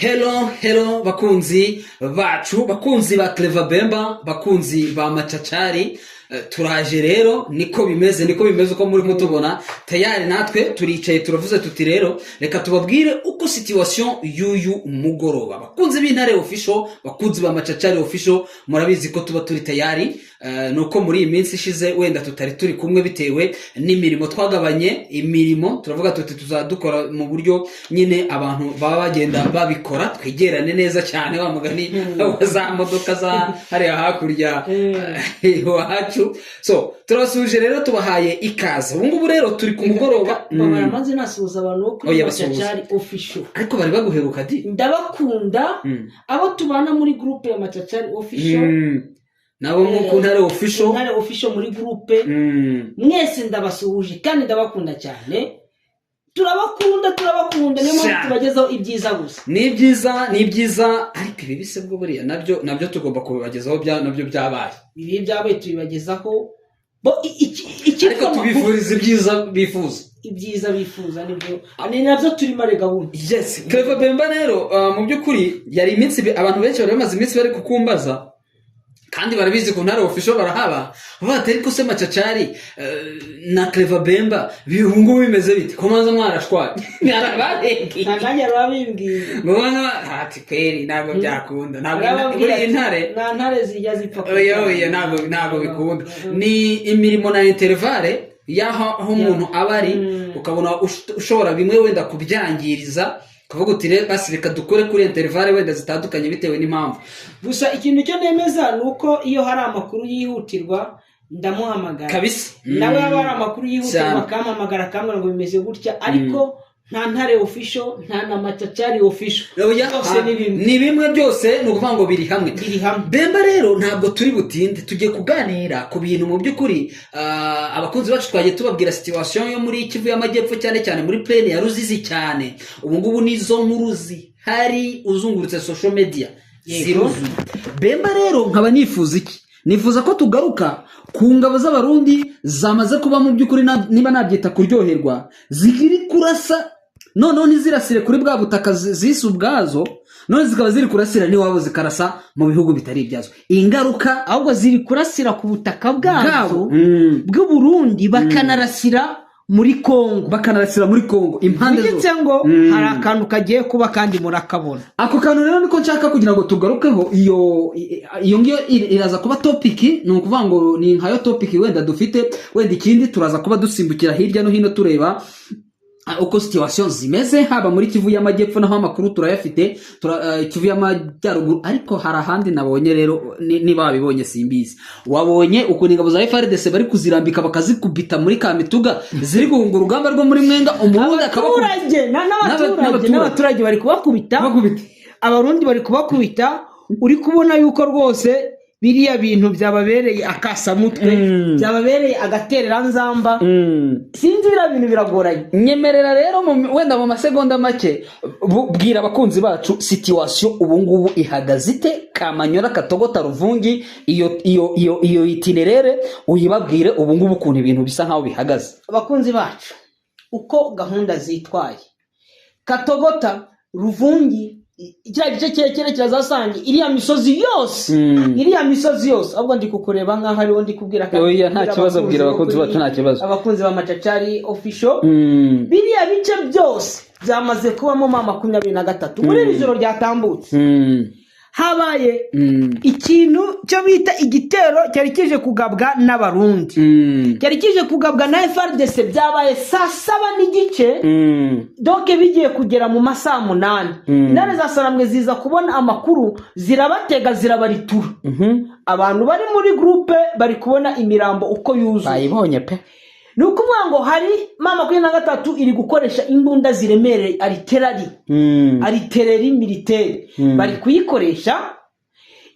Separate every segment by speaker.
Speaker 1: Hello, hello, bakunzi bacu, bakunzi ba Clever Bemba, bakunzi ba Macacari. Turaje rero, niko bimeze, niko bimeze uko muri kutubona. Tayari natwe turicaye, turavuze tuti rero reka tubabwire uko situation y'uyu mugoroba. Bakunzi b'Intare Official, bakunzi ba Macacari Official, murabizi ko tuba turi tayari. Nuko muri iyi minsi ishize wenda tutari turi kumwe bitewe n'imirimo twagabanye imirimo, turavuga tuti tuzadukora mu buryo nyine abantu baba bagenda babikora, twegerane neza cyane, wa mugani wa za modoka za hariya hakurya iwacu. So turabasuhuje rero, tubahaye ikaze. Ubu ngubu rero turi ku mugoroba.
Speaker 2: Babara maze nasuhuza abantu bo kuri
Speaker 1: Oya, basuhuza.
Speaker 2: Macacari Official.
Speaker 1: Ariko bari baguheruka di.
Speaker 2: Ndabakunda, abo tubana muri groupe ya Macacari Official.
Speaker 1: Nabo mu ku Ntare Official.
Speaker 2: Ntare Official muri groupe. Mwese ndabasuhuje kandi ndabakunda cyane. Turabakunda, turabakunda, niyo mpamvu tubagezaho ibyiza gusa.
Speaker 1: Ni ibyiza, ni ibyiza, ariko ibi bise bwo buriya nabyo tugomba kubibagezaho, nabyo byabaye.
Speaker 2: Ibi byabaye tubibagezaho bo icyitwa
Speaker 1: Ariko
Speaker 2: amakuru.
Speaker 1: Tubifuriza ibyiza bifuza.
Speaker 2: Ibyiza bifuza nibyo, ni nabyo turimo ari gahunda.
Speaker 1: Yes, Clever Bemba rero, mu by'ukuri yari iminsi abantu benshi bari bamaze iminsi bari kukumbaza, kandi barabizi ku Ntare Official barahaba, bati ariko se Macacari na Clever Bemba ubu ngubu bimeze bite, ko maze mwarashwaye? Barengeye.
Speaker 2: Nta nanjye babimbwiye.
Speaker 1: Mubona ati kweri ntabwo byakunda, ntabwo
Speaker 2: Barababwira
Speaker 1: buriya
Speaker 2: ati,
Speaker 1: intare
Speaker 2: nta ntare zijya zipfa.
Speaker 1: Oya, oya, ntabwo bikunda. Ni imirimo na intervalle y'aho aho umuntu aba ari, ukabona ushobora bimwe wenda kubyangiriza, ukavuga uti rero basi reka dukore kuri intervalle wenda zitandukanye bitewe n'impamvu.
Speaker 2: Gusa ikintu cyo nemeza ni uko iyo hari amakuru yihutirwa ndamuhamagara. Nawe yaba hari amakuru yihutirwa akampamagara, akambwira ngo bimeze gutya. Ariko nta Ntare Official, nta na Macacari Official.
Speaker 1: Oya,
Speaker 2: Byose ni bimwe.
Speaker 1: Ni bimwe byose, ni ukuvuga ngo biri hamwe.
Speaker 2: Biri hamwe.
Speaker 1: Bemba rero, ntabwo turi butinde, tugiye kuganira ku bintu mu by'ukuri abakunzi bacu twagiye tubabwira situation yo muri Kivu y'Amajyepfo, cyane cyane muri plaine ya Ruzizi cyane. Ubu ngubu nizo nkuru zihari, uzungurutse social media ziruzuye. Bemba rero, nkaba nifuza iki? Nifuza ko tugaruka ku ngabo z'Abarundi zamaze kuba mu by'ukuri niba nabyita kuryoherwa, zikiri kurasa, noneho ntizirasire kuri bwa butaka zise ubwazo, none zikaba ziri kurasira n'iwabo, zikarasa mu bihugu bitari ibyazo. Ingaruka
Speaker 2: Ahubwo ziri kurasira ku butaka bwazo
Speaker 1: bwabo
Speaker 2: bw'Uburundi, bakanarasira muri Kongo.
Speaker 1: Bakanarasira muri Kongo impande
Speaker 2: Bigitse
Speaker 1: zose.
Speaker 2: ngo hari akantu kagiye kuba kandi murakabona.
Speaker 1: Ako kantu rero niko nshaka kugira ngo tugarukeho. Iyo ngiyo iraza kuba topic, ni ukuvuga ngo ni nkayo topic wenda dufite. Wenda ikindi turaza kuba dusimbukira hirya no hino, tureba uko situation zimeze, haba muri Kivu y'Amajyepfo, naho amakuru turayafite, Kivu y'Amajyaruguru. Ariko hari ahandi nabonye rero, niba wabibonye simbizi, wabonye ukuntu ingabo za FARDC bari kuzirambika bakazikubita muri Kamituga, ziri guhunga urugamba rwo muri Mwenga, Umurundi akabakubita?
Speaker 2: Abaturage n'abaturage
Speaker 1: N'abaturage.
Speaker 2: N'abaturage bari kubakubita.
Speaker 1: Bakubita.
Speaker 2: Abarundi bari kubakubita. Uri kubona yuko rwose biriya bintu byababereye akasamutwe, byababereye agatereranzamba. Sinzi, biriya bintu biragoranye.
Speaker 1: Nyemerera rero wenda mu masegonda make bwira abakunzi bacu situation ubu ngubu ihagaze ite, Kamanyola, Katogota, Ruvungi, iyo itinéraire uyibabwire ubu ngubu ukuntu ibintu bisa nkaho bihagaze.
Speaker 2: Abakunzi bacu, uko gahunda zitwaye, Katogota, Ruvungi, kiriya gice cyerekera za Sange, iriya misozi yose, iriya misozi yose. Ahubwo ndi kukureba nkaho ariwo ndi kubwira kandi
Speaker 1: Oya, nta
Speaker 2: kubwira
Speaker 1: kibazo, bwira
Speaker 2: bo
Speaker 1: abakunzi bacu, nta kibazo.
Speaker 2: Abakunzi ba Macacari Official, biriya bice byose byamaze kubamo M23. Muri iri joro ryatambutse habaye ikintu cyo bita igitero cyari kije kugabwa n'Abarundi, cyari kije kugabwa na FARDC. Byabaye saa 7:30, donc bigiye kugera mu masaa 8. Intare za Sarambwe ziza kubona amakuru, zirabatega, zirabaritura. Abantu bari muri groupe bari kubona imirambo uko yuzuye.
Speaker 1: Bayibonye pe.
Speaker 2: Ni ukuvuga ngo hari M23 iri gukoresha imbunda ziremereye, artillerie, artillerie militaire bari kuyikoresha.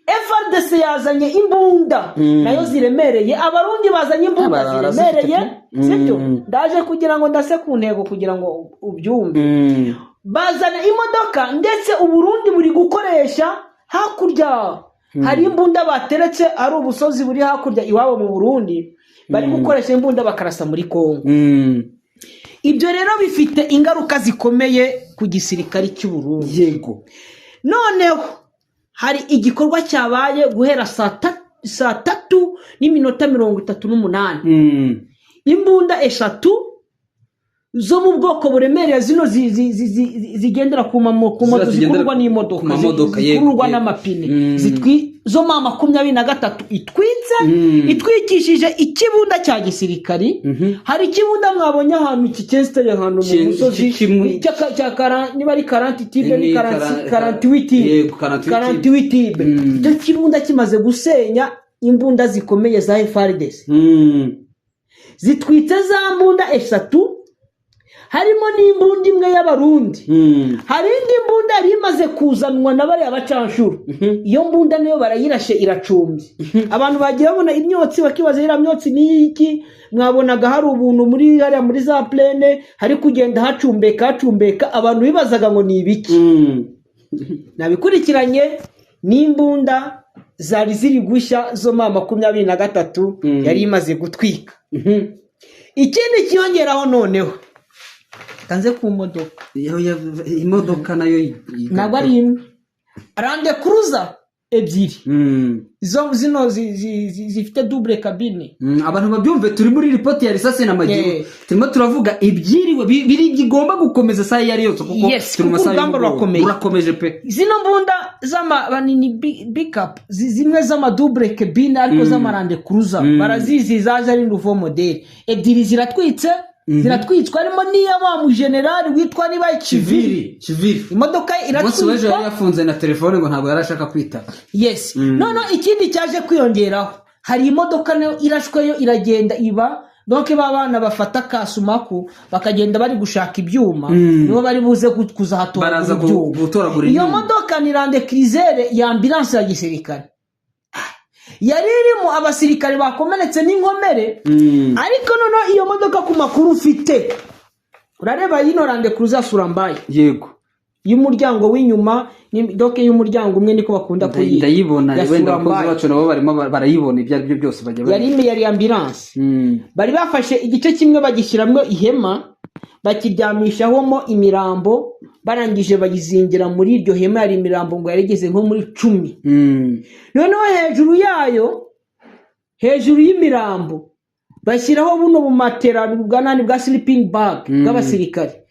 Speaker 2: FARDC yazanye imbunda nayo ziremereye, Abarundi bazanye imbunda
Speaker 1: Barazifite
Speaker 2: ziremereye.
Speaker 1: pe.
Speaker 2: Sibyo? Ndaje kugira ngo ndase ku ntego kugira ngo ubyumve. Bazana imodoka, ndetse Uburundi buri gukoresha hakurya, hari imbunda bateretse, ari ubusozi buri hakurya iwabo mu Burundi, bari gukoresha imbunda bakarasa muri Kongo. Ibyo rero bifite ingaruka zikomeye ku gisirikari cy'u Burundi. Noneho hari igikorwa cyabaye guhera 3:38. Imbunda eshatu zo mu bwoko buremereye, zino zigendera ku moto,
Speaker 1: Ziriya zigendera
Speaker 2: zikururwa n'imodoka,
Speaker 1: ku mamodoka, yego,
Speaker 2: zikururwa
Speaker 1: yego.
Speaker 2: n'amapine, zo M23 itwitse, itwikishije ikibunda cya gisirikari. Hari ikibunda mwabonye ahantu kikesiteye, ahantu mu musozi, cya niba ari 40 tubes, ni
Speaker 1: Ni
Speaker 2: 48 tubes.
Speaker 1: Yego, 48.
Speaker 2: 48 tubes. Icyo kibunda kimaze gusenya imbunda zikomeye za FARDC, zitwitse za mbunda eshatu, harimo n'imbunda imwe y'Abarundi. Hari indi mbunda yari imaze kuzanwa na bariya bacanshuro. Iyo mbunda nayo barayirashe, iracumbye. Abantu bagiye babona imyotsi, bakibaza iriya myotsi ni iki. Mwabonaga hari ubuntu muri hariya muri za plaine hari kugenda hacumbeka hacumbeka, abantu bibazaga ngo ni ibiki. Nabikurikiranye n'imbunda zari ziri gushya zo M23 yari imaze gutwika. Ikindi kiyongeraho noneho, tanze ku modoka.
Speaker 1: Imodoka nayo
Speaker 2: Ntabwo ari imwe, Land Cruiser ebyiri, zo zino zifite double cabine.
Speaker 1: Abantu babyumve, turi muri ripoti ya risasi na magingo. Turimo turavuga ibyiriwe biri bigomba gukomeza isaha iyo ari yose, kuko
Speaker 2: Yes,
Speaker 1: turi mu
Speaker 2: kuko
Speaker 1: masaha
Speaker 2: urugamba
Speaker 1: y'umugoroba.
Speaker 2: rurakomeye.
Speaker 1: Rurakomeje pe.
Speaker 2: Zino mbunda z'ama banini pickup, zimwe z'ama double cabine, ariko z'ama Land Cruiser, barazizi, zaje ari nouveau modèle, ebyiri ziratwitse, ziratwitswa, harimo n'iya wa mujenerali witwa niba Kiviri.
Speaker 1: Kiviri.
Speaker 2: Imodoka ye
Speaker 1: Umunsi w'ejo yari
Speaker 2: iratwikwa.
Speaker 1: yafunze na telefone, ngo ntabwo yari ashaka kwitaba.
Speaker 2: Yes. Noneho ikindi cyaje kwiyongeraho, hari imodoka nayo irashweyo, iragenda iba, donc ba bana bafata kasumaku bakagenda bari gushaka ibyuma, nibo bari buze kuzahatoragura
Speaker 1: Baraza
Speaker 2: ibyuma.
Speaker 1: gutoragura
Speaker 2: Iyo
Speaker 1: ibyuma.
Speaker 2: modoka ni Land Cruiser ya ambulance ya gisirikare, yari irimo abasirikare bakomeretse n'inkomere. Ariko noneho iyo modoka, ku makuru ufite, urareba yino Land Cruiser surambaye y'umuryango w'inyuma, donc y'umuryango umwe, niko bakunda kuyita.
Speaker 1: Ndayibona.
Speaker 2: Ya
Speaker 1: Wenda abakozi
Speaker 2: Surambaye.
Speaker 1: bacu nabo barimo barayibona, ibyo ari byo byose bajya
Speaker 2: Yari ambulance. Bari bafashe igice kimwe bagishyiramo ihema, bakiryamishahamo imirambo, barangije bayizingira muri iryo hema. Yari imirambo ngo yarigeze nko muri 10. Noneho hejuru yayo, hejuru y'imirambo, bashyiraho buno bumatera bwa nani, bwa sleeping bag bw'abasirikare.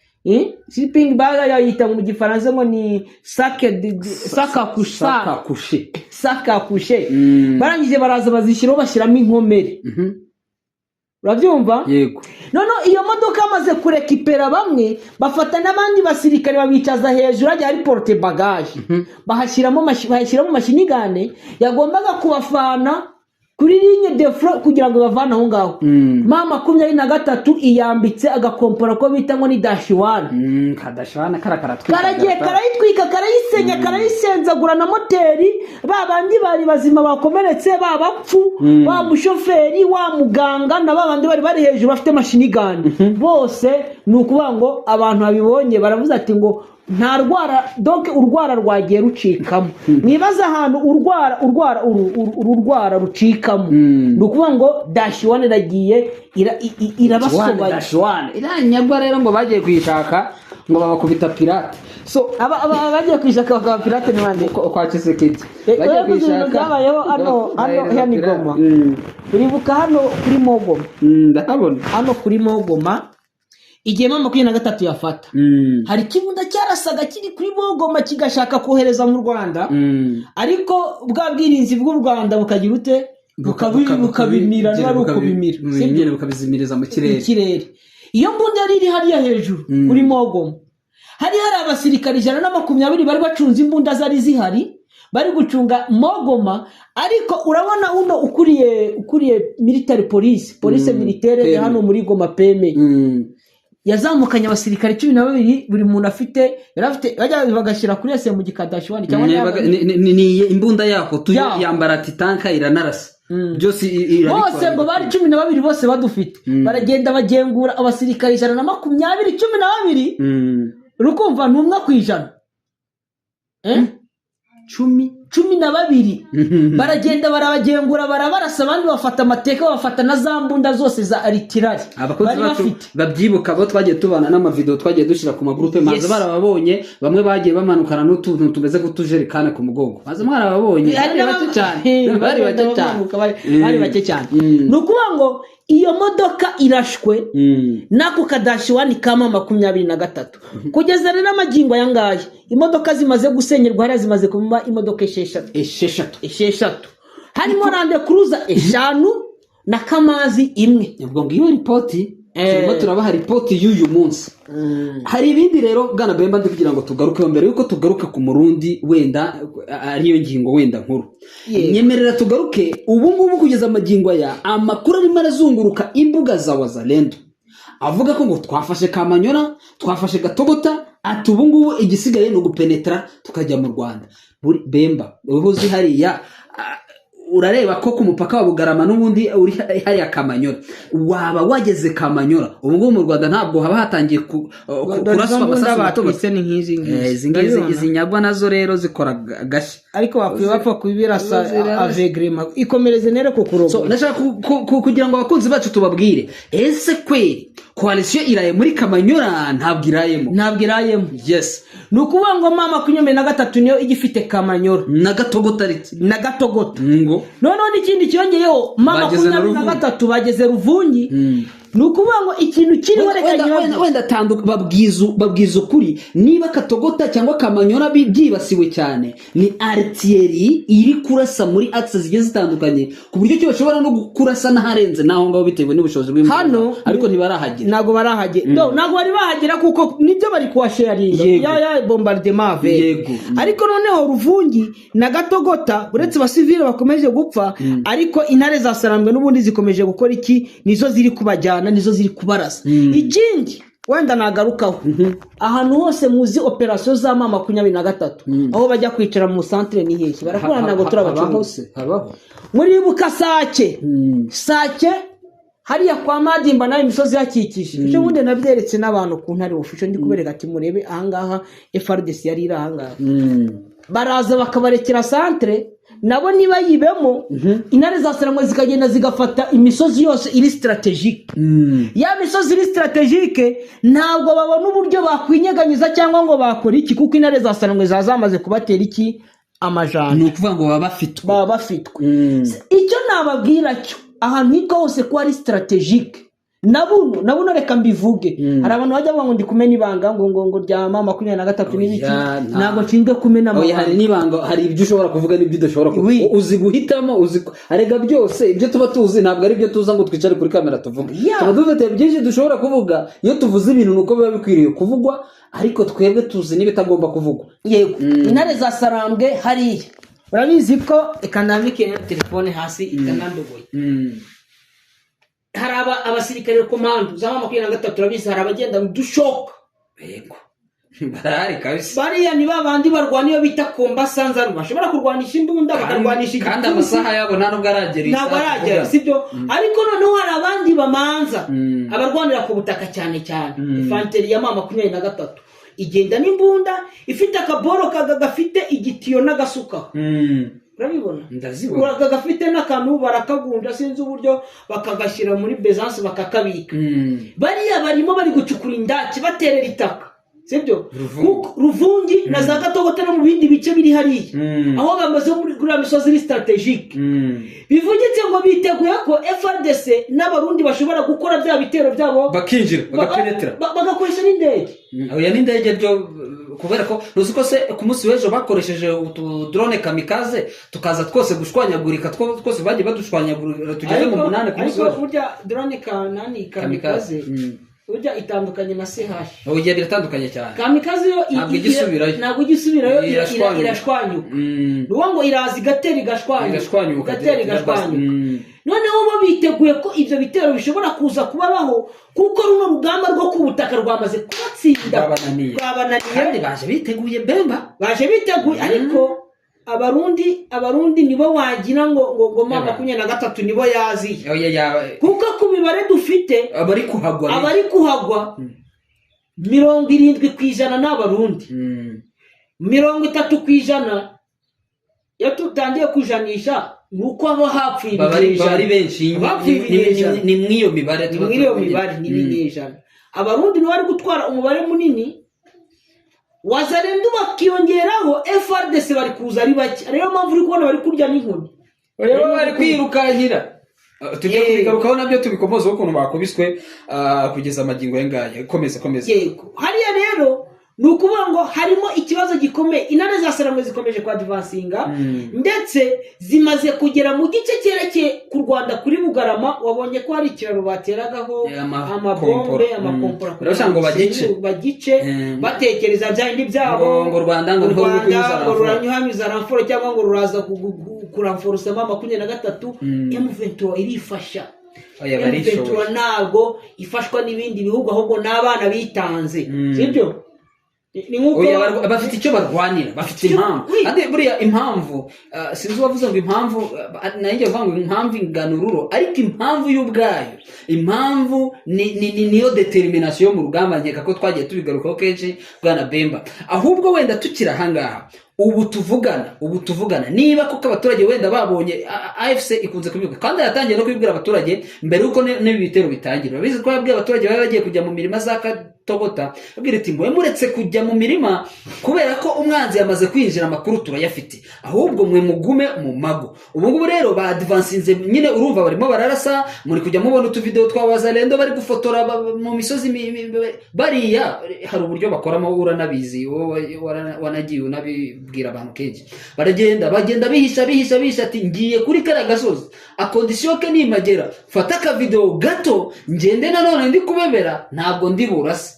Speaker 2: Sleeping bag yayita mu Gifaransa ngo ni sac sac à coucher.
Speaker 1: Sac à coucher.
Speaker 2: Sac à coucher. Barangije baraza bazishyiraho, bashyiramo inkomere. Urabyumva?
Speaker 1: Yego.
Speaker 2: Noneho iyo modoka yamaze kurekipera bamwe, bafata n'abandi basirikare babicaza hejuru, hajya hari porte-bagages, bahashyiramo machine gun yagombaga kubafana kuri ligne de front kugira ngo bavane aho ngaho. M23 iyambitse agakompora ko bita ngo ni Dash 1.
Speaker 1: Ka Dash 1 kara karatwika.
Speaker 2: Karagiye karayitwika, karayisenya, karayisenzagura na moteri. Ba bandi bari bazima bakomeretse, ba bapfu, wa mushoferi, wa muganga, na ba bandi bari bari hejuru bafite machine gun bose, ni ukuvuga ngo abantu babibonye baravuze ati ngo nta rwara, donc urwara rwagiye rucikamo. Mwibaze ahantu urwara urwara uru rwara rucikamo. Ni ukuvuga ngo Dash 1 iragiye irabasobanya.
Speaker 1: Dash 1 iranyagwa rero, ngo bagiye kuyishaka ngo babakubita pirate, so
Speaker 2: Aba bagiye kuyishaka bakaba pirate ni bande?
Speaker 1: Kwa Tshisekedi.
Speaker 2: Bagiye kuyishaka. Byabayeho hano hano hano i Goma. Uribuka hano kuri Mogoma?
Speaker 1: Ndahabona.
Speaker 2: Hano kuri Mogoma, igihe M23 yafata, hari ikibunda cyarasaga kiri kuri Mogoma kigashaka kohereza mu Rwanda, ariko bwa bwirinzi bw'u Rwanda bukagira ute? Bukabimira, niba ari ukubimira. Sibyo?
Speaker 1: Nyine bukabizimiriza mu kirere.
Speaker 2: Mu kirere. Iyo mbunda yari iri hariya hejuru kuri Mogoma, hari hari abasirikare 120 bari bacunze imbunda zari zihari, bari gucunga Mogoma. Ariko urabona uno ukuriye military police, police militaire ya
Speaker 1: PM.
Speaker 2: hano muri Goma, PM, yazamukanye abasirikare 12, buri muntu afite, yari afite, bajya bagashyira kuri ese mu gika Dash 1 cyangwa
Speaker 1: Ni imbunda yako tuyo.
Speaker 2: Yako.
Speaker 1: Yambara anti-tank, iranarasa byose, irabikora.
Speaker 2: Bose ngo bari 12, bose badufite. Baragenda bagengura abasirikare 120, 12. Urukumva ni 1%. Eh?
Speaker 1: Cumi
Speaker 2: 12 baragenda barabagengura, barabarasa, abandi bafata amateka, bafata na za mbunda zose za artillery
Speaker 1: Abakozi
Speaker 2: bari
Speaker 1: bacu
Speaker 2: bafite.
Speaker 1: babyibuka, bo twagiye tubana n'amavideo twagiye dushyira ku magurupe maze barababonye, bamwe bagiye bamanukana n'utuntu tumeze nk'utujerekani ku mugongo, maze mwarababonye.
Speaker 2: Hari
Speaker 1: Bari bake cyane, bari bake cyane.
Speaker 2: Bamanuka, bari bake cyane. Ni ukuvuga ngo iyo modoka irashwe n'ako ka Dash 1 ka M23. Kugeza rero amagingo aya ngaya, imodoka zimaze gusenyerwa hariya zimaze kuba imodoka 6.
Speaker 1: 6.
Speaker 2: 6, harimo Land Cruiser 5 na Kamaz 1.
Speaker 1: Ubwo ngo iyo ripoti turimo turabaha ripoti y'uyu munsi. Hari ibindi rero, bwana Bemba, ndi kugira ngo tugarukeho mbere yuko tugaruka ku Murundi, wenda ariyo ngingo wenda nkuru. Nyemerera tugaruke ubu ngubu. Kugeza amagingo aya, amakuru arimo arazunguruka imbuga za Wazalendo avuga ko ngo twafashe Kamanyora, twafashe Gatogota, ati ubu ngubu igisigaye ni ugupenetara tukajya mu Rwanda. Bemba, ubu uzi hariya, urareba ko ku mupaka wa Bugarama n'ubundi uri hariya Kamanyora, waba wageze Kamanyora, ubu ngubu mu Rwanda ntabwo haba hatangiye kuraswa amasasu mato mato?
Speaker 2: Ni nk'izi.
Speaker 1: Izi ngizi, izi nyagwa nazo rero zikora gashya.
Speaker 2: Ariko bakwiye bapfa kubirasa
Speaker 1: Zirarasa.
Speaker 2: Avegrema ikomereze nere ku kurogo.
Speaker 1: So ndashaka kugira ngo abakunzi bacu tubabwire: ese kweri coalition iraye muri Kamanyora, ntabwo irayemo?
Speaker 2: Ntabwo irayemo.
Speaker 1: Yes.
Speaker 2: Ni ukuvuga ngo M23 niyo igifite Kamanyora
Speaker 1: na Gatogota
Speaker 2: na Gatogota.
Speaker 1: Ngo
Speaker 2: Noneho n'ikindi cyongeyeho, ma
Speaker 1: Bageze na
Speaker 2: makumyabiri na
Speaker 1: Ruvungi.
Speaker 2: gatatu bageze Ruvungi. Ni ukuvuga ngo ikintu kiriho, reka nyibabwire.
Speaker 1: Wenda tanduka, babwiza ukuri, niba Katogota cyangwa Kamanyora byibasiwe cyane, ni artillery iri kurasa muri axe zigiye zitandukanye, ku buryo ki bashobora no kurasa n'aharenze n'aho ngaho bitewe n'ubushobozi bw'imbunda.
Speaker 2: Hano-
Speaker 1: Ariko ntibarahagera.
Speaker 2: Ntabwo barahagera. No, ntabwo bari bahagera kuko nibyo bari kuhasharinga ya bombardement avec. Ariko noneho Ruvungi na Gatogota, uretse abasivile bakomeje gupfa, ariko intare za Sarambwe n'ubundi zikomeje gukora iki? Nizo ziri kubajyana, nizo ziri kubarasa. Ikindi wenda nagarukaho, ahantu hose muzi operasiyo za M23, aho bajya kwicara mu santere ni hehe? Barakora, ntabwo
Speaker 1: Habaho
Speaker 2: turabacuruza.
Speaker 1: se, habaho.
Speaker 2: Muribuka Sake? Sake hariya kwa Madimba, nayo imisozi ihakikije. Icyo bundi nabyeretse n'abantu ku Ntare Official, ndi kubereka ati murebe ahangaha FARDC yari iri ahangaha. Baraza bakabarekera santere, nabo nibayibemo, intare za Sarangwa zikagenda zigafata imisozi yose iri stratégique. Ya misozi iri stratégique, ntabwo babona uburyo bakwinyeganyeza cyangwa ngo bakora iki, kuko intare za Sarangwa ziba zamaze kubatera iki? Amajanja.
Speaker 1: Ni ukuvuga ngo baba bafitwe.
Speaker 2: Baba bafitwe. Icyo nababwira cyo, ahantu hitwa hose ko ari stratégique, na buno reka mbivuge. Hari abantu bajya bavuga ngo ndi kumena ibanga, ngo rya M23 n'ibiki.
Speaker 1: Oya,
Speaker 2: Ntabwo nshinzwe kumena
Speaker 1: Oya, hari
Speaker 2: amabanga.
Speaker 1: n'ibanga, hari ibyo ushobora kuvuga n'ibyo udashobora kuvuga. Uzi guhitamo, uzi arega byose ibyo tuba tuzi ntabwo ari ibyo tuza ngo twicare kuri kamera tuvuge. Tuba dufite byinshi dushobora kuvuga. Iyo tuvuze ibintu ni uko biba bikwiriye kuvugwa, ariko twebwe tuzi n'ibitagomba kuvugwa.
Speaker 2: Yego, intare za Sarambwe hariya urabizi ko, reka ndambike telefone hasi itanandogoye. Hari abasirikare komando za M23, urabizi, hari abagenda mu dushoka.
Speaker 1: Yego, barahari kabisa.
Speaker 2: Bariya ni ba bandi barwana iyo bita combat sans armes, bashobora kurwanisha imbunda, bakarwanisha
Speaker 1: Kandi
Speaker 2: igipfunsi.
Speaker 1: amasaha yabo nta nubwo aragera iyi
Speaker 2: Ntabwo
Speaker 1: saha
Speaker 2: aragera.
Speaker 1: tuvuga.
Speaker 2: Sibyo? Ariko noneho hari abandi bamanza abarwanira ku butaka cyane cyane. Infanterie ya M23 igenda n'imbunda ifite akaboro gafite igitiyo n'agasuka. Urabibona?
Speaker 1: Ndazibona.
Speaker 2: Aka gafite n'akantu barakagunda, sinzi uburyo bakagashyira muri besansi bakakabika. Bariya barimo bari gucukura indaki, baterera itaka, sibyo?
Speaker 1: Ruvungi.
Speaker 2: Ruvungi na za Gatogota no mu bindi bice biri hariya, aho bamaze muri kuriya misozi iri stratégique. Bivugitse ngo biteguye ko FARDC n'Abarundi bashobora gukora bya bitero byabo.
Speaker 1: Bakinjira, bagapenetera.
Speaker 2: Bagakoresha n'indege.
Speaker 1: Oya, n'indege byo, kubera ko uzi ko se ku munsi w'ejo bakoresheje utu drone kamikaze, tukaza twose gushwanyagurika, twose bagiye badushwanyagurira tugeze mu 8 ku munsi
Speaker 2: Ariko
Speaker 1: w'ejo.
Speaker 2: Burya drone kanani kamikaze, burya itandukanye na CH.
Speaker 1: Oya, biratandukanye cyane.
Speaker 2: Kamikaze yo
Speaker 1: Ntabwo ijya isubirayo.
Speaker 2: Ntabwo ijya isubirayo,
Speaker 1: Irashwanyuka.
Speaker 2: irashwanyuka. Ni ukuvuga ngo iraza igatera, igashwanyuka.
Speaker 1: Igashwanyuka.
Speaker 2: Igatera, igashwanyuka. Noneho bo biteguye ko ibyo bitero bishobora kuza kubabaho, kuko runo rugamba rwo ku butaka rwamaze kubatsinda.
Speaker 1: Rwabananiye.
Speaker 2: Rwabananiye.
Speaker 1: Kandi baje biteguye, Bemba.
Speaker 2: Baje biteguye, ariko Abarundi nibo wagira ngo M23 nibo yaziye.
Speaker 1: Oya,
Speaker 2: Kuko ku mibare dufite,
Speaker 1: abari kuhagwa
Speaker 2: abari kuhagwa 70% ni Abarundi, 30% Iyo tutangiye kujanisha, ni uko haba hapfuye
Speaker 1: Baba ari
Speaker 2: ibinyejana.
Speaker 1: benshi.
Speaker 2: Bapfuye ibinyejana.
Speaker 1: Ni mw'iyo mibare
Speaker 2: Ni
Speaker 1: tuba
Speaker 2: muri iyo
Speaker 1: turi.
Speaker 2: mibare, ni ibinyejana. Abarundi nibo bari gutwara umubare munini, Wazalendo bakiyongeraho, FARDC bari kuza ari bake. Ariyo mpamvu uri kubona bari kurya n'inkoni.
Speaker 1: Rero bari kwirukankira. Tujye kubigarukaho nabyo, tubikomozeho ukuntu bakubiswe kugeza amagingo y'angaya. Komeza, komeza.
Speaker 2: Yego, hariya rero ni ukuvuga ngo harimo ikibazo gikomeye. Intare za Sarambwe zikomeje kwadvancinga, ndetse zimaze kugera mu gice cyerekeye ku Rwanda kuri Bugarama. Wabonye ko hari ikiraro bateragaho amabombe, amakompora,
Speaker 1: Barashaka ngo bagice.
Speaker 2: Bagice. Batekereza bya bindi byabo.
Speaker 1: Ngo Rwanda ngo
Speaker 2: U
Speaker 1: niho ruri
Speaker 2: Rwanda
Speaker 1: kunyuza
Speaker 2: ngo
Speaker 1: renfort.
Speaker 2: ruranyuhanyuza renfort, cyangwa ngo ruraza kurenforcema 23. M23 irifasha.
Speaker 1: Oya,
Speaker 2: M23
Speaker 1: barishoboye.
Speaker 2: Ntabwo ifashwa n'ibindi bihugu, ahubwo n'abana bitanze, sibyo? Ni nk'uko
Speaker 1: Oya, bafite icyo barwanira, bafite impamvu.
Speaker 2: Oui.
Speaker 1: Andi buriya impamvu, sinzi uwavuze ngo impamvu, nanjye kuvuga ngo impamvu ingana ururo, ariko impamvu y'ubwayo, impamvu ni niyo determination yo mu rugamba. Nkeka ko twagiye tubigarukaho kenshi, bwana Bemba. Ahubwo wenda tukiri ahangaha ubu tuvugana, niba koko abaturage wenda babonye AFC ikunze kubivuga, kandi yatangiye no kubibwira abaturage mbere y'uko n'ibi bitero bitangira. Urabizi ko yabwiye abaturage bari bagiye kujya mu mirima za Katogota, abwira iti: "Mwe muretse kujya mu mirima kubera ko umwanzi yamaze kwinjira, amakuru turayafite, ahubwo mwe mugume mu mago." Ubu ngubu rero badvancinze nyine, urumva barimo bararasa, muri kujya mubona utuvideo twa Wazalendo bari gufotora mu misozi bariya. Hari uburyo bakoramo, uranabizi wowe, wanagiye unabibwira abantu kenshi. Baragenda, bagenda bihisha, bihisha, bihisha, ati: "Ngiye kuri kariya gasozi, à condition que nimagera fata akavideo gato ngende nanone ndi kubebera, ntabwo ndi burase."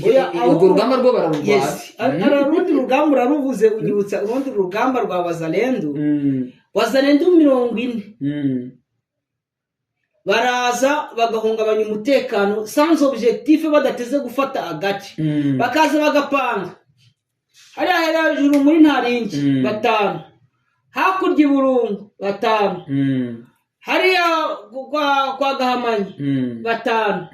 Speaker 2: Oya,
Speaker 1: Urwo rugamba rwo bararurwana.
Speaker 2: Yes, hari urundi rugamba uraruvuze, unyibutsa urundi rugamba rwa Wazalendo. Wazalendo 40 baraza bagahungabanya umutekano sans objectif, badateze gufata agace. Bakaza bagapanga hariya hejuru muri Ntaringi, batanu hakurya i Burungu, batanu hariya kwa Gahamanyi, batanu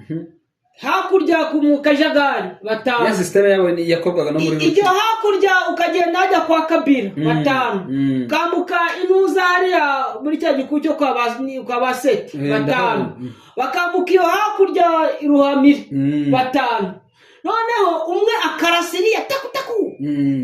Speaker 2: hakurya mu Kajagari, batanu.
Speaker 1: Ya système yabo yakorwaga no muri
Speaker 2: Ibyo hakurya ukagenda hajya kwa Kabira, batanu. Ukambuka inuza hariya muri cya giku cyo kwa ba Seti, batanu.
Speaker 1: Ndahabona.
Speaker 2: Bakambuka iyo hakurya i Ruhamire, batanu. Noneho umwe akarasa iriya taku taku,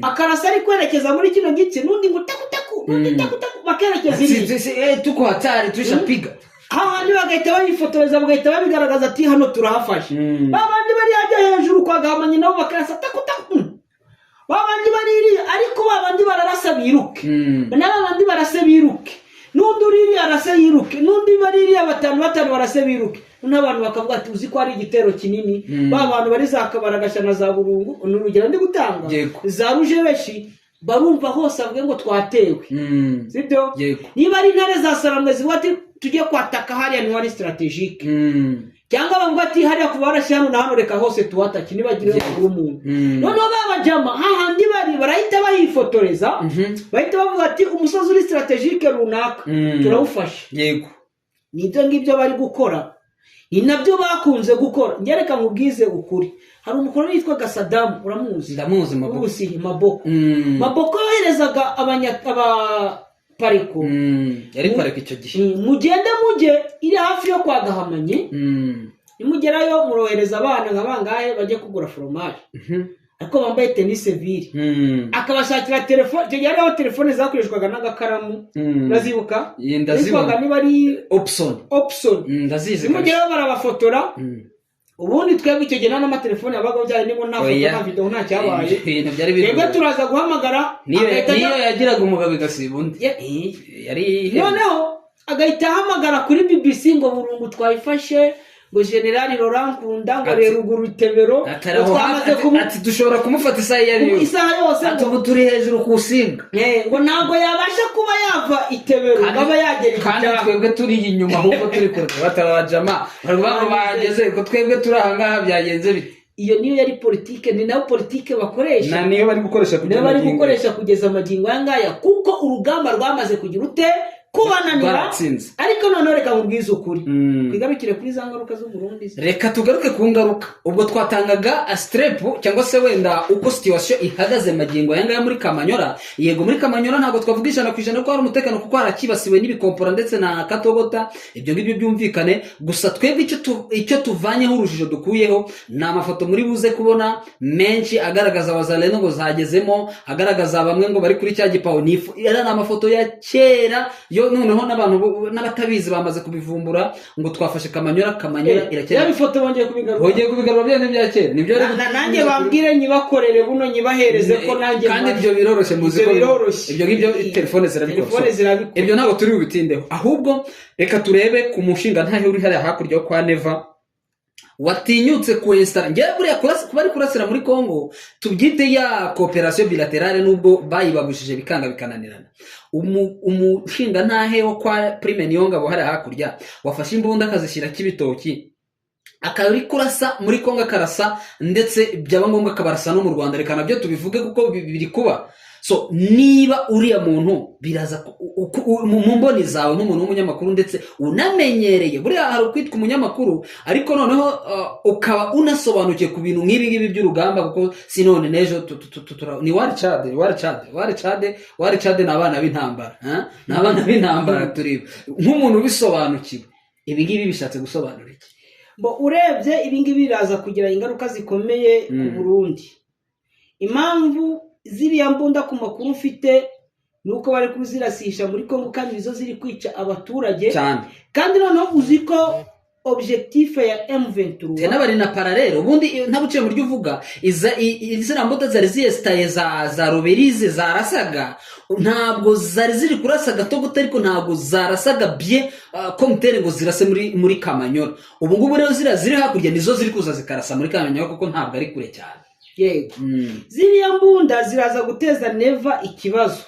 Speaker 2: akarasa ari kwerekeza muri kino gice, n'undi ngo taku taku, n'undi taku taku, bakerekeza iriya.
Speaker 1: Tuko hatari, tulishapiga.
Speaker 2: Hahandi bagahita bayifotoreza, bagahita babigaragaza ati: "Hano turahafashe." Ba bandi bari hajya hejuru kwa Gahamanyi nabo bakarasa taku taku. Ba bandi bari iriya, ariko ba bandi bararasa biruke, na ba bandi barase biruke, n'undi uri iriya arase yiruke, n'undi bari iriya, batanu batanu barase biruke. Noneho abantu bakavuga ati: "Uzi ko ari igitero kinini?" Ba bantu bari za Kabaragasha na za Burungu, ni urugero ndi gutanga, za Rujebeshi, barumva hose avuge ngo twatewe. Sibyo?
Speaker 1: Yego.
Speaker 2: Niba ari intare za Sarambwe zivuga ati: "Tujye kwataka hariya, niho ari stratégique," cyangwa bavuga ati: "Hariya kuva barashye hano na hano, reka hose tuhatake," nibagire bakuru umuntu. Noneho babajama hahandi bari barahita bahifotoreza, bahita bavuga ati: "Umusozi uri stratégique runaka turawufashe." Nibyo ngibyo bari gukora, ni nabyo bakunze gukora. Ngereka nkubwize ukuri, hari umukuru witwaga Sadamu, uramuzi?
Speaker 1: Ndamuzi, Maboko.
Speaker 2: Ubusihi Maboko. Maboko yoherezaga abapareko.
Speaker 1: Yari pareko icyo gihe.
Speaker 2: Mugende mujye iri hafi yo kwa Gahamanyi, nimugerayo murohereza abana nka bangahe bajye kugura foromaje, ariko bambaye tenue civile. Akabashakira telefone. Icyo gihe hariho telefone zakoreshwaga n'agakaramu. Urazibuka?
Speaker 1: Ye, ndazibona.
Speaker 2: Yitwaga niba ari
Speaker 1: Opson.
Speaker 2: Opson.
Speaker 1: Ndazizi kabisa.
Speaker 2: Nimugerayo barabafotora. Ubundi twebwe icyo gihe nta n'amatelefone yabaga byari, nibo nta foto,
Speaker 1: Oya.
Speaker 2: nta video, nta cyabaye.
Speaker 1: Ibintu byari
Speaker 2: Twebwe
Speaker 1: bigoye.
Speaker 2: turaza guhamagara,
Speaker 1: Niyo
Speaker 2: agahita
Speaker 1: niyo yagiraga umugabo igasiba undi. Yari
Speaker 2: Noneho agahita ahamagara kuri BBC ngo: "Burungu twayifashe," ngo: "Generali Laurent Nkunda," ngo, "ruguru Itebero," ngo
Speaker 1: Atari aho
Speaker 2: "twamaze
Speaker 1: ati, ati: "Dushobora kumufata isaha iyo ari yo yose."
Speaker 2: Isaha yose.
Speaker 1: Ati:
Speaker 2: Ngo
Speaker 1: "Ubu turi hejuru ku singa."
Speaker 2: Ngo ntabwo yabasha kuba yava Itebero ngo aba yagera
Speaker 1: Kandi
Speaker 2: Igitanga.
Speaker 1: twebwe turi inyuma, ahubwo turi kure, batarabajama baravuga ngo bahageze, ko twebwe turi aha ngaha, byagenze bite?
Speaker 2: Iyo niyo yari politike, ni nayo politike bakoresha.
Speaker 1: Na niyo bari gukoresha
Speaker 2: Niyo
Speaker 1: kugira
Speaker 2: bari
Speaker 1: magingo.
Speaker 2: gukoresha kugeza amagingo aya ngaya, kuko urugamba rwamaze kugira ute? Kubananira.
Speaker 1: Baratsinze.
Speaker 2: Ariko noneho reka nkubwize ukuri, twigarukire kuri za ngaruka z'Uburundi.
Speaker 1: Reka tugaruke ku ngaruka. Ubwo twatangaga step cyangwa se wenda uko situation ihagaze magingo aya ngaya muri Kamanyora. Yego, muri Kamanyora ntabwo twavuga 100% ko hari umutekano, kuko harakibasiwe n'ibikompora ndetse na Katogota, ibyo ngibyo byumvikane. Gusa twebwe icyo tuvanyeho, urujijo dukuyeho, ni amafoto muri buze kubona menshi agaragaza Wazalendo ngo zagezemo, agaragaza bamwe ngo bari kuri cya gipawo. Ni amafoto ya kera yo noneho n'abantu n'abatabizi bamaze kubivumbura ngo twafashe Kamanyora. Kamanyora iracyari
Speaker 2: Ya bifoto bongeye kubigarura.
Speaker 1: Bongeye kubigarura, bya bya kera nibyo.
Speaker 2: Nanjye bambwire nyibakorere buno, nyibahereze ko nanjye
Speaker 1: Kandi ibyo biroroshye, muzi
Speaker 2: Ibyo
Speaker 1: ko
Speaker 2: biroroshye.
Speaker 1: Ibyo ngibyo telefone zirabikora.
Speaker 2: Telefone zirabikora.
Speaker 1: Ibyo ntabwo turi bubitindeho, ahubwo reka turebe ku mushinga ntahe uri hariya hakurya yo kwa Neva watinyutse kuinstalla. Ngewe buriya kuba ari kurasira muri Congo, tubyite ya coopération bilatérale, nubwo bayibabujije bikanga bikananirana. Umushinga ntahe wo kwa Prime Niyongabo hariya hakurya wafashe imbunda akazishyira Kibitoki, akaba ari kurasa muri Congo, akarasa ndetse byaba ngombwa akabarasa no mu Rwanda. Reka nabyo tubivuge kuko biri kuba. So niba uriya muntu biraza mu mboni zawe nk'umuntu w'umunyamakuru ndetse unamenyereye, buriya hari ukwitwa umunyamakuru ariko noneho ukaba unasobanukiwe ku bintu nk'ibi ngibi by'urugamba, kuko si none n'ejo ni wari cade wari cade wari cade wari cade, ni abana b'intambara, ha? Ni abana b'intambara. Tureba nk'umuntu ubisobanukiwe, ibi ngibi bishatse gusobanura iki?
Speaker 2: Bo, urebye ibi ngibi biraza kugira ingaruka zikomeye ku Burundi. Impamvu ziriya mbunda, ku makuru mfite, ni uko bari kuzirasisha muri Kongo kandi nizo ziri kwica abaturage.
Speaker 1: Cyane.
Speaker 2: Kandi noneho uzi ko objectif ya M23
Speaker 1: Tena bari na parallèle. Ubundi ntabuciye mu ryo uvuga, iza ziriya mbuto zari ziyesitaye za Ruberize zarasaga, ntabwo zari ziri kurasa Gatogota, ariko ntabwo zarasaga bien komutere ngo zirase muri Kamanyora. Ubu ngubu rero ziriya ziri hakurya nizo ziri kuza zikarasa muri Kamanyora, kuko ntabwo ari kure cyane.
Speaker 2: Yego, ziriya mbunda ziraza guteza Neva ikibazo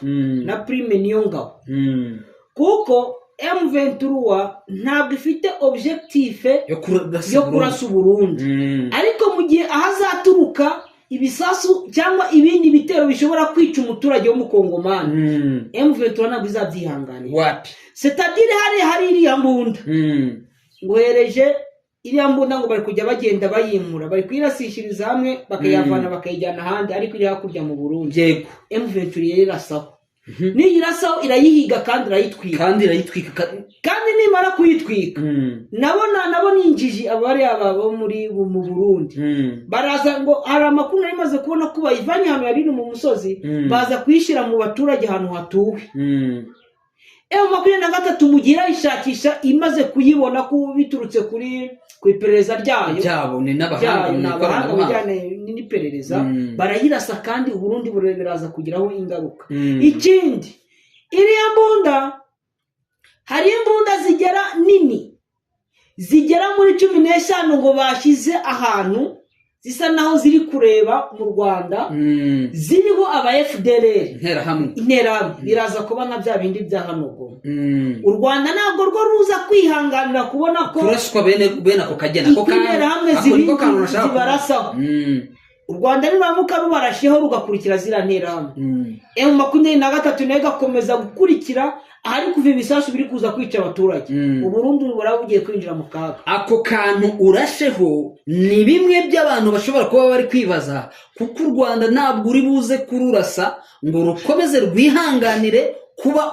Speaker 2: na Prime Niyongabo, kuko M23 ntabwo ifite objectif
Speaker 1: yo kurasa
Speaker 2: yo kurasa Uburundi, ariko mu gihe ahazaturuka ibisasu cyangwa ibindi bitero bishobora kwica umuturage w'umukongomani, M23 ntabwo izabyihanganira.
Speaker 1: Wapi.
Speaker 2: C'est-à-dire hari iriya mbunda, ngohereje iriya mbunda ngo bari kujya bagenda bayimura, bari kuyirasishiriza hamwe bakayavana bakayijyana ahandi, ariko iri hakurya mu Burundi. M23 irasaho, niyirasaho irayihiga kandi irayitwika.
Speaker 1: Kandi irayitwika.
Speaker 2: Kandi nimara kuyitwika, nabo ni injiji, abari aba bo mu Burundi. Baraza ngo hari amakuru nari maze kubona ko bayivanye ahantu yari iri mu musozi, baza kuyishyira mu baturage ahantu hatuwe. M23 mu gihe irayishakisha, imaze kuyibona ko biturutse ku iperereza ryayo
Speaker 1: Byabo ni n'abahanga
Speaker 2: ryayo
Speaker 1: mu
Speaker 2: ni abahanga mu
Speaker 1: ikoranabuhanga.
Speaker 2: bijyanye n'iperereza, barayirasa kandi Uburundi biraza kugiraho ingaruka. Ikindi, iriya mbunda, hari imbunda zigera nini zigera muri 15 ngo bashyize ahantu zisa naho ziri kureba mu Rwanda, ziriho aba FDLR.
Speaker 1: Interahamwe.
Speaker 2: Interahamwe. Biraza kuba nka bya bindi bya hano Goma. U Rwanda ntabwo rwo ruza kwihanganira kubona ko
Speaker 1: kuraswa bene ako kageni, ako
Speaker 2: interahamwe
Speaker 1: ako niko kantu nashaka kuvuga.
Speaker 2: zibarasaho. U Rwanda niramuka rubarasheho rugakurikira ziriya nterahamwe, M23 nayo igakomeza gukurikira ahari kuva ibisasu biri kuza kwica abaturage, Uburundi buraba bugiye kwinjira mu kaga.
Speaker 1: Ako kantu urasheho ni bimwe by'abantu bashobora kuba bari kwibaza, kuko u Rwanda ntabwo uri buze kururasa ngo rukomeze rwihanganire kuba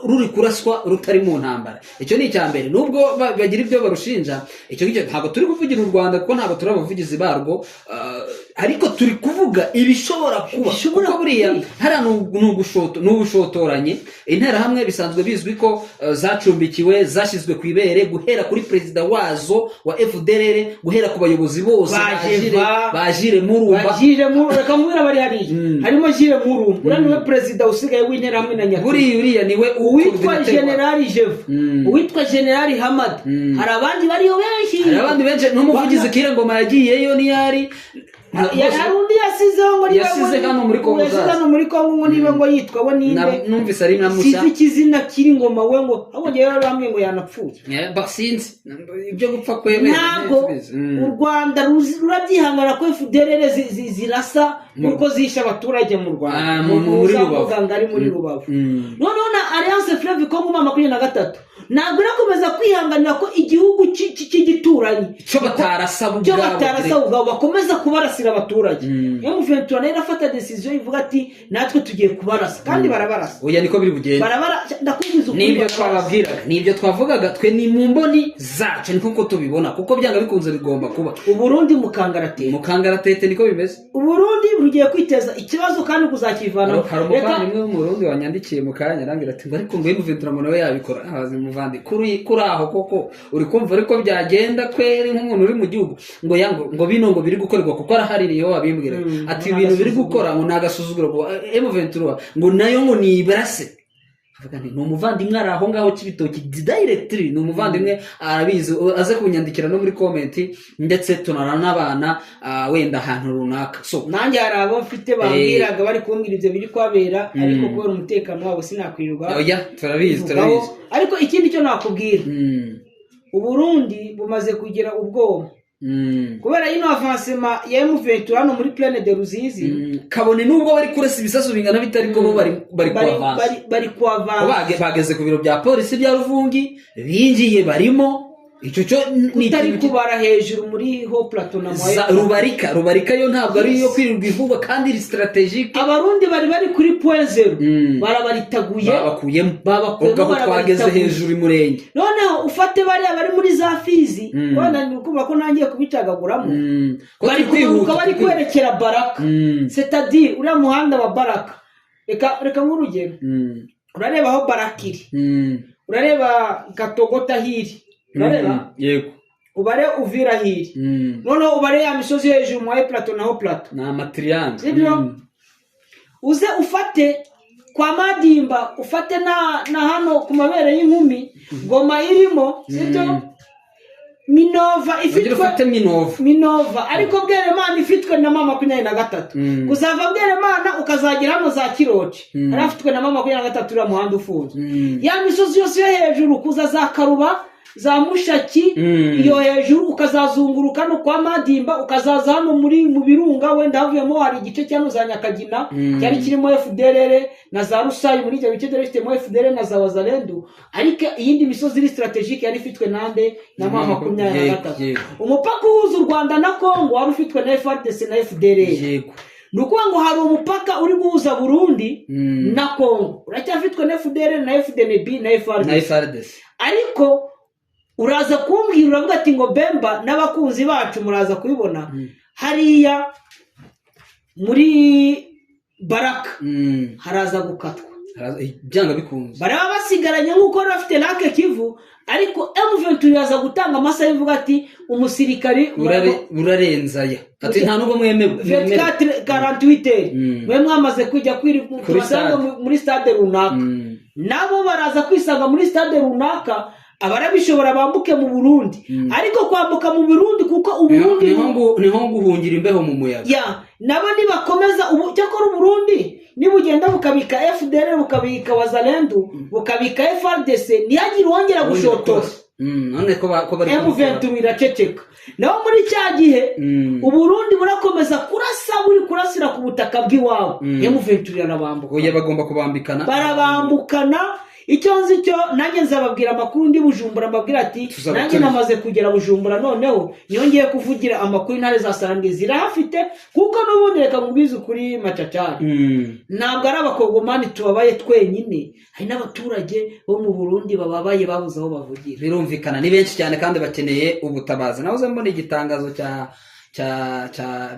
Speaker 1: ruri kuraswa rutari mu ntambara. Icyo ni icya mbere. Nubwo bagira ibyo barushinja, icyo ngicyo ntabwo turi kuvugira u Rwanda, kuko ntabwo turi abavugizi barwo, ariko turi kuvuga ibishobora kuba.
Speaker 2: Bishobora
Speaker 1: Kuko buriya
Speaker 2: kuba.
Speaker 1: hariya ni ubushotoranyi. Interahamwe bisanzwe bizwi ko zacumbikiwe, zashyizwe ku ibere, guhera kuri perezida wazo wa FDLR, guhera ku bayobozi bose,
Speaker 2: Ba
Speaker 1: ba Jire-
Speaker 2: Jeva,
Speaker 1: ba Jire Murumba.
Speaker 2: Ba Jire reka mbwira abari hariya, harimo Jire Murumba, uriya niwe perezida usigaye w'interahamwe na Nyakuri.
Speaker 1: Buriya niwe
Speaker 2: Uwitwa
Speaker 1: coordinateur.
Speaker 2: Generali Jeva, uwitwa Generali Hamad, hari abandi bariyo benshi.
Speaker 1: Hari abandi benshi, n'umuvugizi Kirengoma yagiyeyo niyari.
Speaker 2: Hari undi yasizeho ngo niba
Speaker 1: Yasize
Speaker 2: ngo
Speaker 1: hano muri Congo
Speaker 2: yasize
Speaker 1: zaza.
Speaker 2: hano muri Congo ngo niba ngo yitwa we ninde.
Speaker 1: Numvise ari na mushya.
Speaker 2: Sinzi ikizina kiri ngoma we, ngo ahubwo njyewe rero bambwiye ngo yanapfuye.
Speaker 1: Sinzi ibyo gupfa kwe.
Speaker 2: Ntabwo u Rwanda rurabyihangana ko FDLR zirasa uko zishe abaturage mu Rwanda
Speaker 1: Ah, muri
Speaker 2: za
Speaker 1: Rubavu.
Speaker 2: mbuga ngari muri Rubavu. Noneho na Alliance Fleuve Congo 23 ntabwo irakomeza kwihanganira ko igihugu cy'igituranyi
Speaker 1: Cyo batarasa bo
Speaker 2: cyo
Speaker 1: ubwabo.
Speaker 2: Batarasa ubwabo, bakomeza kubarasira abaturage. M23 nayo irafata decision ivuga ati: "Natwe tugiye kubarasa," kandi barabarasa.
Speaker 1: Oya, niko biri bugende.
Speaker 2: Barabara, ndakubwiza ukuri,
Speaker 1: Nibyo
Speaker 2: barabarasa.
Speaker 1: twababwiraga, nibyo twavugaga twe, ni mu mboni zacu, niko uko tubibona, kuko byanga bikunze bigomba kuba.
Speaker 2: Uburundi mu kangaratete.
Speaker 1: Mu kangaratete, niko bimeze.
Speaker 2: Uburundi bugiye kwiteza ikibazo kandi kuzakivanamo.
Speaker 1: Hari umuvandimwe w'Umurundi wanyandikiye mu kanya, arambwira ati ngo ariko ngo M23 ngo nawe yabikora. Abazi muvandi, kuri aho koko uri kumva ariko byagenda kweri nk'umuntu uri mu gihugu ngo ya ngo bino ngo biri gukorerwa, kuko arahari niyo wabimbwira, ati ibintu biri gukora ngo ni agasuzuguro, ngo M23 ngo nayo ngo nibarase. Avuga nti ni umuvandimwe ari aho ngaho Cy'ibitoki directly, ni umuvandimwe arabizi, aze kunyandikira no muri comment, ndetse tunaranabana wenda ahantu runaka, so
Speaker 2: Nanjye hari abo mfite bambwiraga, bari kumbwira ibyo biri kuhabera, ariko kubera umutekano wabo sinakwirirwa
Speaker 1: Oya, turabizi.
Speaker 2: bivugaho.
Speaker 1: Turabizi.
Speaker 2: Ariko ikindi cyo nakubwira, Uburundi bumaze kugira ubwoba kubera ino avancement ya M23 hano muri Plaine de Ruzizi.
Speaker 1: Kabone nubwo bari kurasa ibisasu bingana bite, ariko bo bari kuavansa.
Speaker 2: Bari kuavansa.
Speaker 1: Bageze ku biro bya polisi bya Ruvungi, binjiye barimo, icyo cyo ni
Speaker 2: Utari
Speaker 1: ikintu
Speaker 2: kubara hejuru muri Haut Plateau na Moyen.
Speaker 1: Rubarika yo ntabwo ari iyo kwirirwa ivugwa kandi iri stratégique.
Speaker 2: Abarundi bari kuri point zéro, barabaritaguye.
Speaker 1: Babakuyemo.
Speaker 2: Babakuyemo,
Speaker 1: Ubwo aho twageze
Speaker 2: barabaritaguye.
Speaker 1: hejuru imurenge.
Speaker 2: Noneho ufate bariya bari muri za Fizi, wenda ni ukuvuga ko nangiye kubicagaguramo,
Speaker 1: Ko
Speaker 2: bari
Speaker 1: turi kwihuta,
Speaker 2: kumanuka bari
Speaker 1: turi kwihuta.
Speaker 2: kwerekera Baraka, c'est-à-dire uriya muhanda wa Baraka. Reka nk'urugero, urareba aho Baraka iri, urareba Katogota hiri, urareba
Speaker 1: Yego.
Speaker 2: ubare Uvira hiri, noneho ubare ya misozi yo hejuru, Moyen Plateau na Haut Plateau.
Speaker 1: Ni amatriangle.
Speaker 2: Sibyo? Uze ufate kwa Madimba, ufate na hano ku mabere y'inkumi, Goma irimo, sibyo? Minova
Speaker 1: Ugire
Speaker 2: ifitwe
Speaker 1: ufate Minova.
Speaker 2: Minova, ariko Bweremana ifitwe na M23. Kuzava Bweremana ukazagera hano za Kiroci, hari afitwe na M23, uriya muhanda ufunzwe. Ya misozi yose yo hejuru kuza za Karuba, za Mushaki, iyo hejuru ukazazunguruka no kwa Madimba, ukazaza hano muri mu birunga, wenda havuyemo hari igice cyano za Nyakagina cyari kirimo FDLR na za Rusayi, muri ibyo bice byari bifitemo FDLR na za Wazalendu, ariko iyindi misozi iri stratégique yari ifitwe nande? Na M23. Umupaka uhuza u Rwanda na Congo wari ufitwe na FARDC na FDLR. Ni ukuvuga ngo hari umupaka uri guhuza Burundi na Congo uracyafitwe na FDLR na FDNB na FARDC.
Speaker 1: Na FARDC.
Speaker 2: Ariko uraza kumbwira, uravuga ati ngo Bemba n'abakunzi bacu muraza kubibona hariya muri Baraka haraza gukatwa.
Speaker 1: Byanga bikunze.
Speaker 2: Baraba basigaranye nk'uko bari bafite Lac Kivu, ariko M23 iraza gutanga amasaha ivuga ati umusirikari
Speaker 1: Urarenza aya, ati nta nubwo mwemewe.
Speaker 2: 24 48 mwe mwamaze kujya
Speaker 1: Kuri
Speaker 2: tubasanga
Speaker 1: stade.
Speaker 2: muri stade runaka. Nabo baraza kwisanga muri stade runaka, abarabishobora bambuke mu Burundi. Ariko kwambuka mu Burundi, kuko Uburundi
Speaker 1: Niho guhungira imbeho mu muyaga.
Speaker 2: Ya, nabo nibakomeza ubu, cyakora Uburundi nibugenda bukabika FDL, bukabika Wazalendu, bukabika FARDC, ntihagire uwongera gushotora.
Speaker 1: None ko bari
Speaker 2: M23 iraceceka naho muri cya gihe Uburundi burakomeza kurasa, buri kurasira ku butaka bw'iwabo, M23 irabambuka.
Speaker 1: Oya, bagomba kubambikana.
Speaker 2: Barabambukana. Icyo nzi cyo, nanjye nzababwira amakuru ndi Bujumbura, mbabwira ati
Speaker 1: Tuzaba
Speaker 2: nanjye namaze kugera Bujumbura, noneho niyo ngiye kuvugira amakuru. Intare za Sarambwe zirahafite, kuko n'ubundi reka mubwize ukuri, Macacari, ntabwo ari Abakongomani tubabaye twenyine, hari n'abaturage bo mu Burundi bababaye, babuze aho bavugira.
Speaker 1: Birumvikana, ni benshi cyane kandi bakeneye ubutabazi. Nahoze mbona igitangazo cya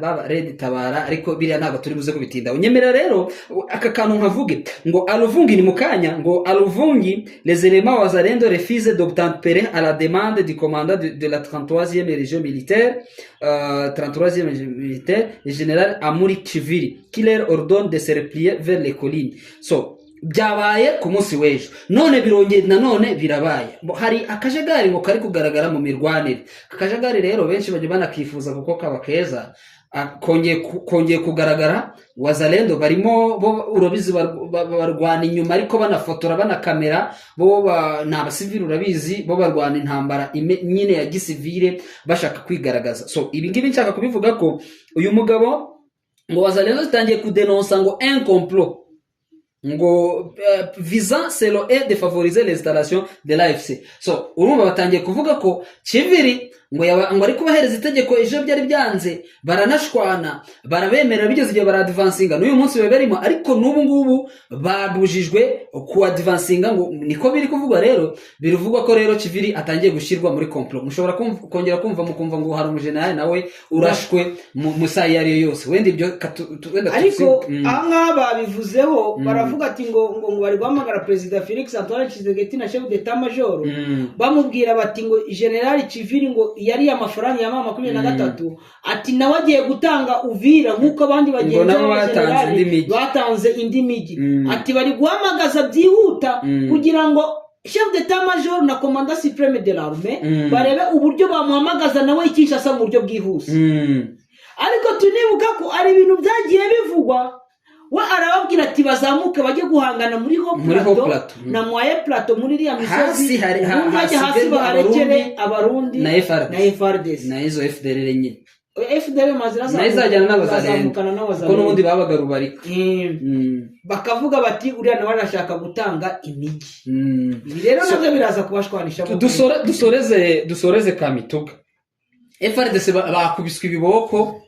Speaker 1: baba Red Tabara, ariko biriya ntabwo turi buze kubitinda. Unyemera rero aka kantu nkavuge ngo à Luvungi ni mu kanya, ngo à Luvungi, les éléments wazalendo refusent d'obtempérer à la demande du commandant de la 33e région militaire, 33e région militaire, le général Amuri Chiviri, qui leur ordonne de se replier vers les collines. So Byabaye ku munsi w'ejo, none birongeye nanone birabaye. Hari akajagari ngo kari kugaragara mu mirwanire. Akajagari rero benshi bajya banakifuza kuko kaba keza. Kongeye kugaragara. Wazalendo barimo bo urabizi barwana inyuma ariko banafotora, banakamera. Bo ni abasivili urabizi, bo barwana intambara nyine ya gisivile bashaka kwigaragaza. So ibi ngibi nshaka kubivuga ko uyu mugabo ngo Wazalendo zitangiye kudenonsa ngo un complot ngo visant selon eux de favoriser l'installation de l'AFC. So urumva batangiye kuvuga ko Chiviri ngo yaba, ngo ari kubahereza itegeko. Ejo byari byanze, baranashwana, barabemerera, bigeze igihe baradvansinga. N'uyu munsi biba barimo, ariko n'ubu ngubu babujijwe kuadvansinga, ngo niko biri kuvugwa. Rero biruvugwa ko rero Chiviri atangiye gushyirwa muri complot. Mushobora kongera kumva, mukumva ngo hari umujenerali nawe urashwe mu saha iyo ari yo yose. Wenda ibyo wenda
Speaker 2: Ariko aha ngaha babivuzeho, baravuga ati ngo bari guhamagara Perezida Felix Antoine Tshisekedi na chef d'état major, bamubwira bati ngo General Chiviri ngo yari amafaranga ya M23, ati nawe agiye gutanga Uvira nk'uko abandi bagenzi
Speaker 1: Ngo nabo
Speaker 2: be
Speaker 1: batanze
Speaker 2: b'abajenerali
Speaker 1: indi mijyi.
Speaker 2: Batanze indi mijyi. Ati bari guhamagaza byihuta kugira ngo chef d'état major na commandant suprême de l'armée barebe uburyo bamuhamagaza nawe i Kinshasa mu buryo bwihuse. Ariko tunibuka ko ari ibintu byagiye bivugwa, we arababwira ati bazamuke bajye guhangana muri ho
Speaker 1: Muri Haut
Speaker 2: plateau
Speaker 1: Plateau.
Speaker 2: Na Moyen Plateau, muri iriya misozi.
Speaker 1: Hasi hari
Speaker 2: Ubundi bajya hasi
Speaker 1: hasigaye
Speaker 2: baharekere
Speaker 1: Abarundi
Speaker 2: Abarundi
Speaker 1: na FARDC.
Speaker 2: Na FARDC.
Speaker 1: Na izo FDLR nyine.
Speaker 2: FDL mazi
Speaker 1: Nayo izajyana n'Abazalendo
Speaker 2: izazamukana
Speaker 1: kuko
Speaker 2: n'Abazalendo.
Speaker 1: N'ubundi babaga rubarika.
Speaker 2: Bakavuga bati uriya nawe arashaka gutanga imijyi. Ibi rero nabyo biraza kubashwanisha.
Speaker 1: Dusoreze Kamituga. FARDC bakubiswe ibiboko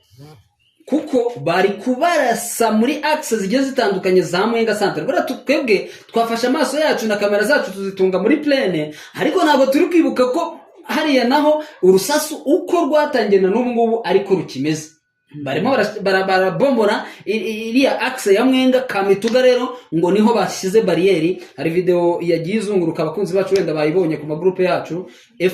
Speaker 1: kuko bari kubarasa muri axe zigiye zitandukanye za Mwenga Centre. Buriya twebwe twafashe amaso yacu na kamera zacu tuzitunga muri plaine, ariko ntabwo turi kwibuka ko hariya naho urusasu uko rwatangiye na n'ubu ngubu ariko rukimeze. Barimo barabombora iriya axe ya Mwenga Kamituga. Rero ngo niho bashyize bariyeri. Hari video yagiye izunguruka, abakunzi bacu wenda bayibonye ku magurupe yacu,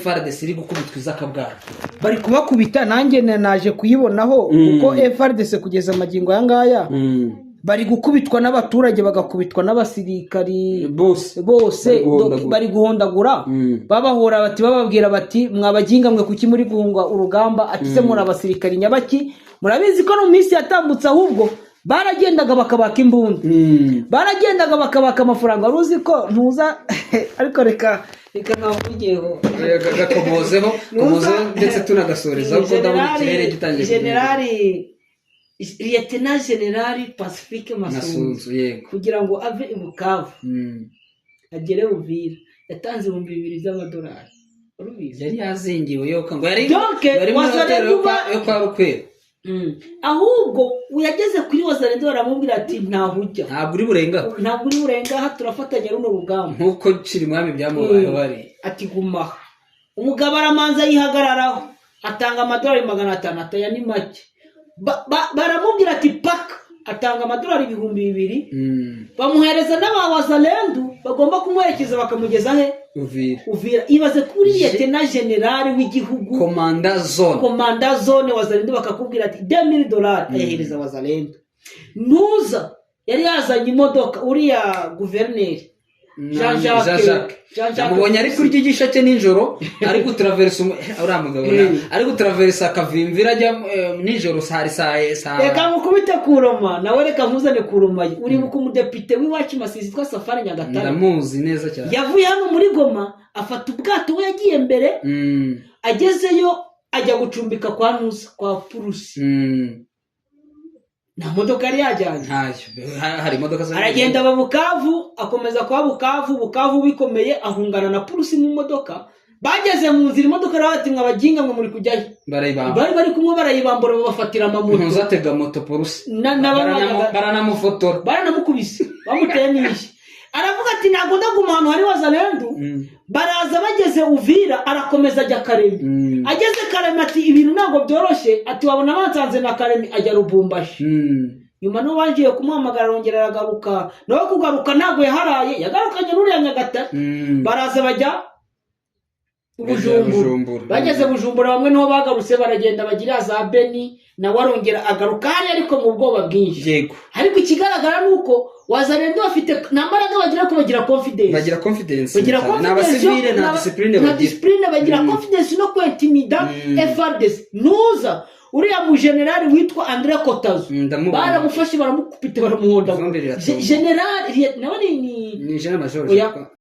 Speaker 1: FARDC iri gukubitwa izakabwana.
Speaker 2: Bari kubakubita, nanjye naje kuyibonaho, kuko FARDC kugeza amagingo aya ngaya bari gukubitwa n'abaturage, bagakubitwa n'abasirikari.
Speaker 1: Bose.
Speaker 2: Bose.
Speaker 1: Bari guhondagura.
Speaker 2: Bari guhondagura. Babahora bati, bababwira bati: "Mwabaginga mwe, kuki muri guhunga urugamba?" Ati: "Se muri abasirikari nyabaki?" Murabizi ko no mu minsi yatambutse ahubwo baragendaga bakabaka imbunda, baragendaga bakabaka amafaranga. Wari uzi ko ntuza, ariko reka nkavugeho.
Speaker 1: Gakomozeho, komozeho, ndetse tunagasoreza kuko ndabona ikirere gitangiye kugenda.
Speaker 2: Generali, Lieutenant General Pacifique Masunzu.
Speaker 1: Masunzu, yego.
Speaker 2: Kugira ngo ave i Bukavu agere Uvira, yatanze 2000 by'amadolari. Wari ubizi?
Speaker 1: Yari yazingiwe yoka ngo yari
Speaker 2: Donc,
Speaker 1: yari muri
Speaker 2: Wazalendo
Speaker 1: hoteli yo kwa Rukwera.
Speaker 2: Ahubwo uyageze kuri Wazalendo baramubwira ati: "Ntaho ujya."
Speaker 1: Ntabwo uri burenga.
Speaker 2: "Ntabwo uri burenga aha, turafatanya runo rugamba."
Speaker 1: Nk'uko Cirimwami byamubayeho bari.
Speaker 2: Ati: "Guma aha." Umugabo aramanza yihagararaho, atanga amadolari 500, ataya ni make. Baramubwira ati paka, atanga amadolari 2000. Bamuhereza n'abawazalendu bagomba kumuherekeza bakamugeza he?
Speaker 1: Uvira.
Speaker 2: Uvira. Ibaze kuri lieutenant general w'igihugu,
Speaker 1: commandant zone.
Speaker 2: Commandant zone Wazalendo, bakakubwira ati 2000 dolari, ayahereza Wazalendo. Ntuza yari yazanye imodoka, uriya guverineri Jean Jacques.
Speaker 1: Jean Jacques.
Speaker 2: Jean Jacques.
Speaker 1: Namubonye ari kurya igisheke nijoro, ari gutaraverisa uriya mugabo ari gutaraverisa akavimvira ajya nijoro hari saa saa.
Speaker 2: Reka nkukubite kuroma nawe, reka nkuzane kuroma ye. Uribuka umudepite w'iwacu Masisi witwa Safari Nyagatare?
Speaker 1: Ndamuzi neza cyane.
Speaker 2: Yavuye hano muri Goma afata ubwato, we yagiye mbere. Agezeyo ajya gucumbika kwa Ntuza, kwa Purusi. Nta modoka yari yajyanye.
Speaker 1: Ntayo. Hari imodoka
Speaker 2: Aragenda aba Bukavu, akomeza kuba Bukavu, Bukavu bikomeye, ahungana na Purusi mu modoka. Bageze mu nzira, imodoka ati: "Mwabaginga mwe, muri kujyayo?"
Speaker 1: Barayibamba.
Speaker 2: Bari bari kumwe, barayibambura, babafatira amamoto.
Speaker 1: Ntuzatega moto Purusi. Baranamufotora.
Speaker 2: Baranamukubise, bamuteye n'ishyi. Aravuga ati: "Ntabwo ndaguma ahantu hari Wazalendu." Baraza, bageze Uvira arakomeza ajya Karemi. Ageze Karemi ati: "Ibintu ntabwo byoroshye." Ati: "Wabona bansanze na Karemi." Ajya Rubumbashi. Nyuma niho bagiye kumuhamagara, arongera aragaruka. Nawe kugaruka ntabwo yaharaye, yagarukanye n'uriya Nyagatare. Baraza bajya Bujumbura.
Speaker 1: Bujumbura.
Speaker 2: Bageze Bujumbura, bamwe niho bagarutse, baragenda bagira za Beni, nawe arongera agaruka hariya, ariko mu bwoba bwinshi. Ariko ikigaragara ni uko Wazalendo bafite nta mbaraga bagira, ariko bagira confidence.
Speaker 1: Bagira confidence
Speaker 2: Bagira
Speaker 1: cyane. Ni
Speaker 2: confidence.
Speaker 1: abasivile, nta discipline
Speaker 2: Nta
Speaker 1: bagira.
Speaker 2: Discipline bagira, confidence no kwentimida FARDC. Nuza uriya mujenerali witwa Andre Kotazo,
Speaker 1: Ndamubona.
Speaker 2: Baramufashe, baramukupita, baramuhonda.
Speaker 1: Ivumbi riratumba.
Speaker 2: Generali nawe ni
Speaker 1: Ni Jean Major.
Speaker 2: Oya.